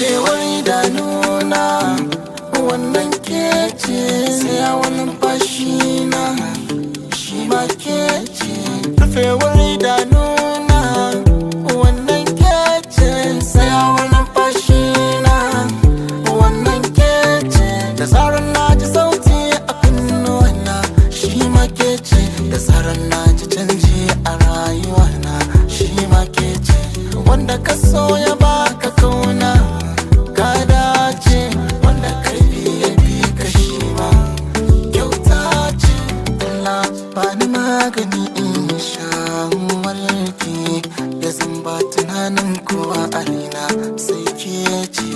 Rufewar idanuna, wannan ke ce. Tsayawar numfashina, shi ma ke ce. Rufewar idanuna, wannan ke ce. Tsayawar numfashina, wannan ke ce. Da zarar na ji sauti a kunnuwana, shi ma ke ce. Da zarar na ji canji a rayuwana, shi ma ke ce. Wanda ka so ya baka kauna, ka dace. Wanda karfi ya fi ka, shi ma kyauta ce. Allah bani magani in sha warke, ya zan ba tunanin kowa a raina sai ke ce.